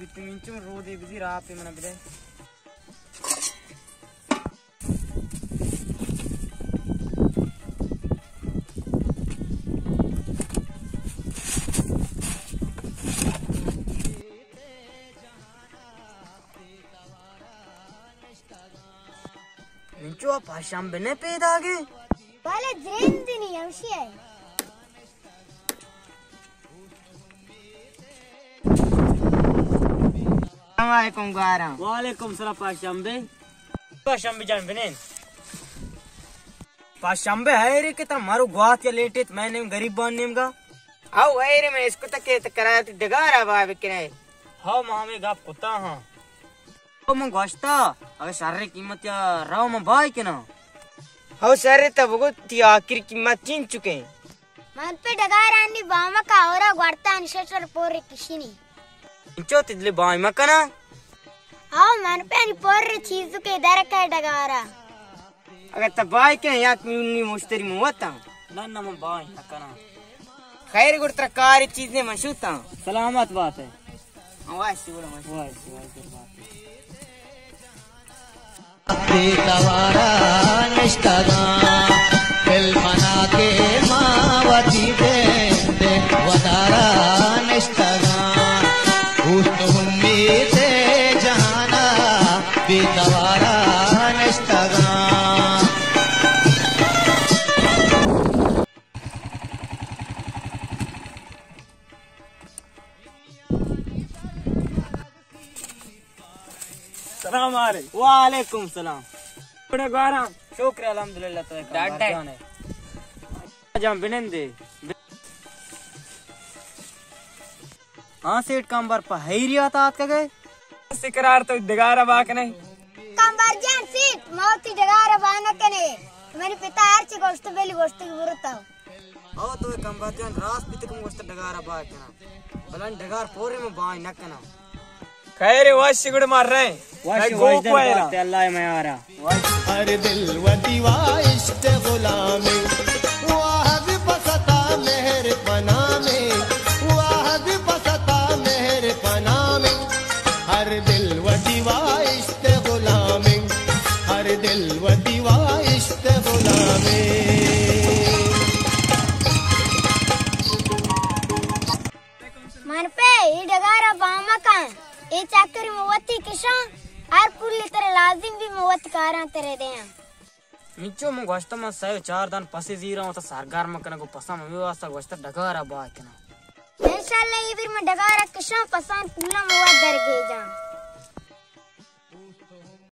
بیت منچو رودے بزیر آپ منا بدے۔ انچو پاشمبے نہ پیداگے؟ بلے درندنی ہمشی ہے۔ السلام علیکم گوارا۔ وعلیکم السلام پاشمبے۔ پاشمبے جان بنین۔ پاشمبے ہیرے کہ تا مارو گوات یا لیٹیت میں نیم غریبان نیمگا۔ او ہیرے میں اس کو تکے تکرایت ڈگارا با بکنے۔ ہاو ما ہمیں گپ کتا ہاں۔ او من گوشتا، اگہ شریں قیمت یا رو من بای کناں۔ ہو شریں تا بگو تی آخری قیمت چین چکیں؟ من پہ ڈگارانی بامکا اورا گوارتانی ششر پور کشینی۔ انچو تدلی بای مکنا؟ ہو من پہ نی پور چیز کے در کے ڈگارا۔ اگہ تا بای کن یک میونی مشتری من وتاں۔ نہ نہ من بای نہ کناں۔ خیر گڑ ترا کاری چیز نے من شوتاں۔ سلامت بات ہے۔ واش گڑ من۔ واش واش بات ہے۔ بے توارا نشتگاں، فلمنا کے ما وتی دین دے ودارا نشتگاں۔ اوست امیت جہانا بے توارا نشتگاں۔ سلام علیکم۔ وعلیکم سلام۔ بڑا گوارا۔ شکر الحمدللہ تو ایک ڈاکٹر۔ جان ہے۔ جان بنندے۔ ہاں سیٹھ کمبر پہ حیریات آتکگے؟ سکرار تو ڈگارا با کنے۔ کمبر جان سیٹھ، ما وتی ڈگارا با نہ کنے۔ منی پتا ہرچی گوشت بلی گوشت برتا۔ او تو کمبر جان راست بیت کم گوشت ڈگارا با کنا۔ بلان ڈگار پورے من با نہ کنا۔ خیر وش گڑ مر رہے۔ وش اے گوک وش در ویرا۔ بات اللہ میارا۔ ہر دل وتی وا عشق غلامے، واہد پستا مہر پنامے، واہد پستا مہر پنامے۔ ہر دل وتی وا عشق غلامے، ہر دل وتی وا عشق غلامے۔ من پہ اے ڈگارا بامکاں، اے چاکری من وتی کشاں، ہر پولی ترا لازم بی من وتی کاراں ترے دیاں۔ انچو من گوشتہ من سئے چار دان پسے زیراں وتا سرگرم کناں، گوں پساں ہمے واسطہ گوشتہ ڈگارا بہا کناں۔ انشاءاللہ اے بیر من ڈگارا کشاں، پسان پولاں من وت درگیجاں۔